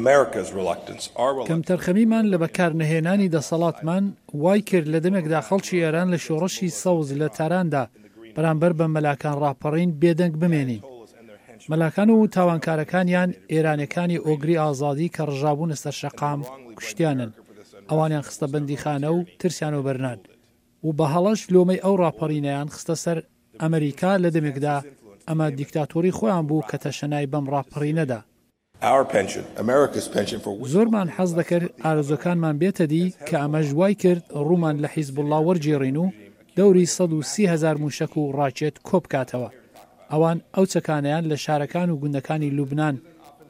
America's reluctance, our reluctance. کەمتەرخەمیمان لە بەکارنەهێنانی دەسەڵاتمان وای کرد لە دەمێکدا خەڵکی ئێران لە شۆڕشی سەوز لە تاراندا بەرامبەر بە مەلاکان ڕاپەڕین بێدەنگ بمێنین. مەلاکان و تاوانکارەکانیان ئێرانیەکانی ئۆگری ئازادی کە ڕژابوونە سەر شەقام کوشتیانن، ئەوانیان خستە بەندیخانە و ترسیان وەبەرنان و بە هەڵەش لۆمەی ئەو ڕاپەڕینەیان خستە سەر ئەمریکا لە دەمێکدا ئەمە دیکتاتۆری خۆیان بوو کە تەشەنای بەم ڕاپەڕینە دا. زۆرمان حەز دەکرد ئارەزووەکانمان بێتە دی کە ئەمەش وای کرد ڕوومان لە حیزبوڵڵا وەرگێڕین و دەوری 130,000 مووشەک و ڕاکێت کۆبکاتەوە. ئەوان ئەو چەکانەیان لە شارەکان و گوندەکانی لوبنان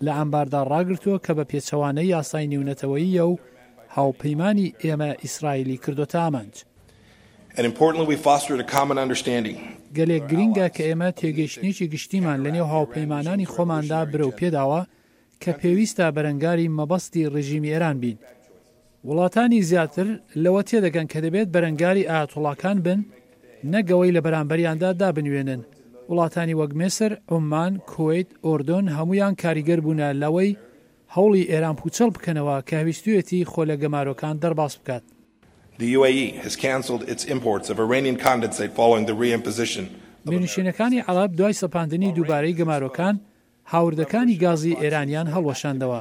لە ئەمباردا ڕاگرتووە کە بە پێچەوانەی یاسای نێونەتەوەییە و هاوپەیمانی ئێمە ئیسرائیلی کردۆتە ئامانج. گەلێک گرینگە کە ئێمە تێگەیشتنێکی گشتیمان لە نێو هاوپەیمانانی خۆماندا برەو پێداوە کە پێویستە بەرەنگاری مەبەستی ڕێژیمی ئێران بین. وڵاتانی زیاتر لەوە تێدەگەن کە دەبێت بەرەنگاری ئایەتوڵاکان بن نەک ئەوەی لە بەرامبەریاندا دابنوێنن. وڵاتانی وەک میسر، عوممان، کوەیت، ئۆردۆن هەموویان کاریگەر بوونە لەوەی هەوڵی ئێران پووچەڵ بکەنەوە کە ویستوویەتی خۆ لە گەمارۆکان دەرباز بکات. The UAE has cancelled its imports of Iranian condensate following the reimposition of American میرنشینەکانی عەڕەب دوای سەپاندنی دووبارەی گەمارۆکان، هاوردەکانی گازی ئێرانیان هەڵوەشاندەوە.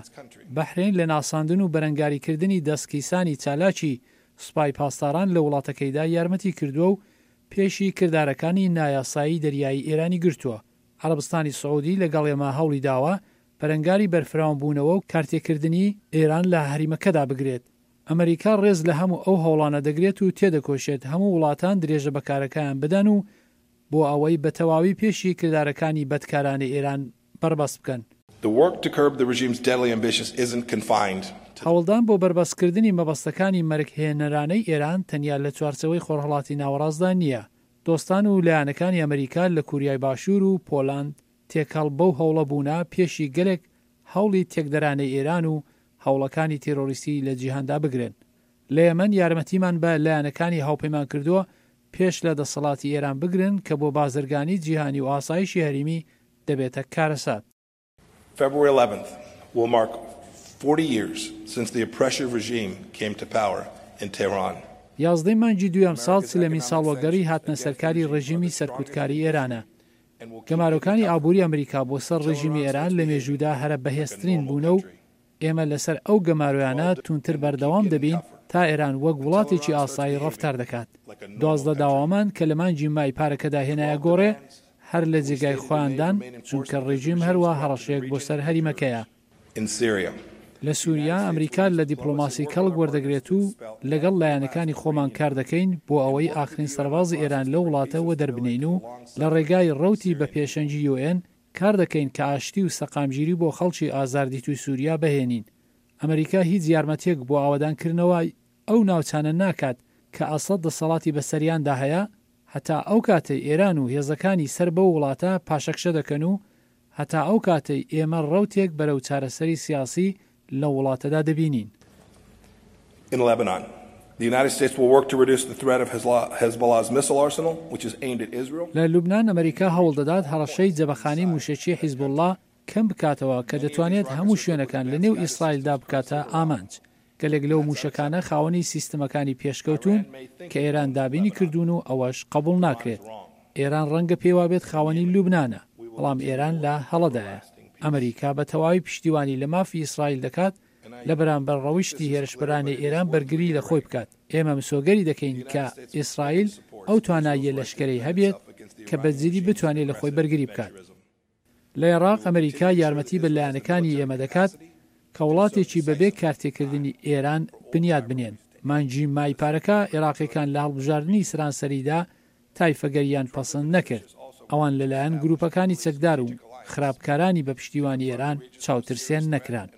بەحرەین لە ناساندن و بەرەنگاریکردنی دەستکیسانی چالاکی سوپای پاسداران لە وڵاتەکەیدا یارمەتی کردووە و پێشی کردارەکانی نایاسایی دەریایی ئێرانی گرتووە. عەڕەبستانی سعودی لەگەڵ ئێمە هەوڵی داوە بەرەنگاری بەرفراوانبوونەوە و کارتێکردنی ئێران لە هەریمەکەدا بگرێت. ئەمەریکا ڕێز لە هەموو ئەو هەوڵانە دەگرێت و تێدەکۆشێت هەموو وڵاتان درێژە بە کارەکایان بدەن و بۆ ئەوەی بە تەواوی پێشی کردارەکانی بەدکارانەی ئێران بەربەست بکەن. The work to curb the regime's deadly ambitions isn't confined to the. هەوڵدان بۆ بەربەستکردنی مەبەستەکانی مەرگهێنەرانەی ئێران تەنیا لە چوارچێوەی خۆرهەڵاتی ناوەڕاستدا نییە. دۆستان و لایەنەکانی ئەمەریکا لە کوریای باشوور و پۆلاند تێکەڵ بەو هەوڵە بوونە پێشی گەلێک هەوڵی تێکدەرانەی ئێران و هەوڵەکانی تێرۆریستی لە جیهاندا بگرن. لە یەمەن یارمەتیمان بە لایەنەکانی هاوپەیمان کردووە پێش لە دەسەڵاتی ئێران بگرن کە بۆ بازرگانی جیهانی و ئاسایشی هەریمی دەبێتە کارەسات. February 11th will mark 40 years since the oppressive regime came to power in Tehran. یازدەی مانگی دووی ئەمساڵ چلەمین ساڵوەگەڕی هاتنە سەرکاری ڕێژیمی سەرکوتکاری ئێرانە. گەمارۆکانی ئابووری ئەمریکا بۆ سەر ڕێژیمی ئێران لە مێژوودا هەرە بەهێزترین بوونە و ئێمە لەسەر ئەو گەمارۆیانە توندتر بەردەوام دەبین تا ئێران وەک وڵاتێکی ئاسایی ڕەفتار دەکات. 12 داوامان کە لە مانگی مای پارەکەدا هێنایە گۆڕێ هەر لە جێگای خۆیاندان، چونکە ڕێژیم هەروا هەڕەشەیەک بۆ سەر هەریمەکەیە. لە سووریا ئەمریکا لە دیپلۆماسی کەڵک وەردەگرێت و لەگەڵ لایەنەکانی خۆمان کار دەکەین بۆ ئەوەی ئاخرین سەربازی ئێران لەو وڵاتە وەدەربنێین و لە ڕێگای ڕەوتی بە پێشەنگی یوئێن کار دەکەین کە ئاشتی و سەقامگیری بۆ خەڵکی ئازاردیتووی سووریا بهێنین. ئەمریکا هیچ یارمەتییەک بۆ ئاوەدانکردنەوە ئەو ناوچانە ناکات کە ئەسەد دەسەڵاتی بەسەریاندا هەیە هەتا ئەو کاتەی ئێران و هێزەکانی سەر بەو وڵاتە پاشەکشە دەکەن و هەتا ئەو کاتەی ئێمە ڕەوتێک بەرەو چارەسەری سیاسی لەو وڵاتەدا دەبینین. In Lebanon, the United States will work to reduce the threat of Hezbollah's missile arsenal, which is aimed at Israel. لە لوبنان ئەمەریکا هەوڵ دەدات هەڕەشەی جەبەخانەی مووشەکیی حیزبوڵڵا کەم بکاتەوە کە دەتوانێت هەموو شوێنەکان لە نێو ئیسرائیلدا بکاتە ئامانج. گەلێک لەو مووشەکانە خاوەنی سیستمەکانی پێشکەوتوون کە ئێران دابینی کردوون و ئەوەش قەبووڵ ناکرێت. ئێران ڕەنگە پێیوابێت خاوەنی لوبنانە، بەڵام ئێران لە هەڵەدایە. ئەمریکا بە تەواوی پشتیوانی لە مافی ئیسرائیل دەکات لە بەرامبەر ڕەوشتی هێرشبەرانەی ئێران بەرگری لە خۆی بکات. ئێمە مسۆگەری دەکەین کە ئیسرائیل ئەو تواناییە لەشکەرەی هەبێت کە بە جدی بتوانێت لە خۆی بەرگری بکات. لە ئێڕاق ئەمریکا یارمەتی بە لایەنەکانی ئێمە دەکات کە وڵاتێکی بەبێ کارتێکردنی ئێران بنیات بنێن. مانگی مای پارەکە ئێراقیەکان لە هەڵبژاردنی سەرانسەریدا تایفەگەریان پەسند نەکرد. ئەوان لەلایەن گروپەکانی چەکدار و خراپکارانی بە پشتیوانی ئێران چاوترسێن نەکران.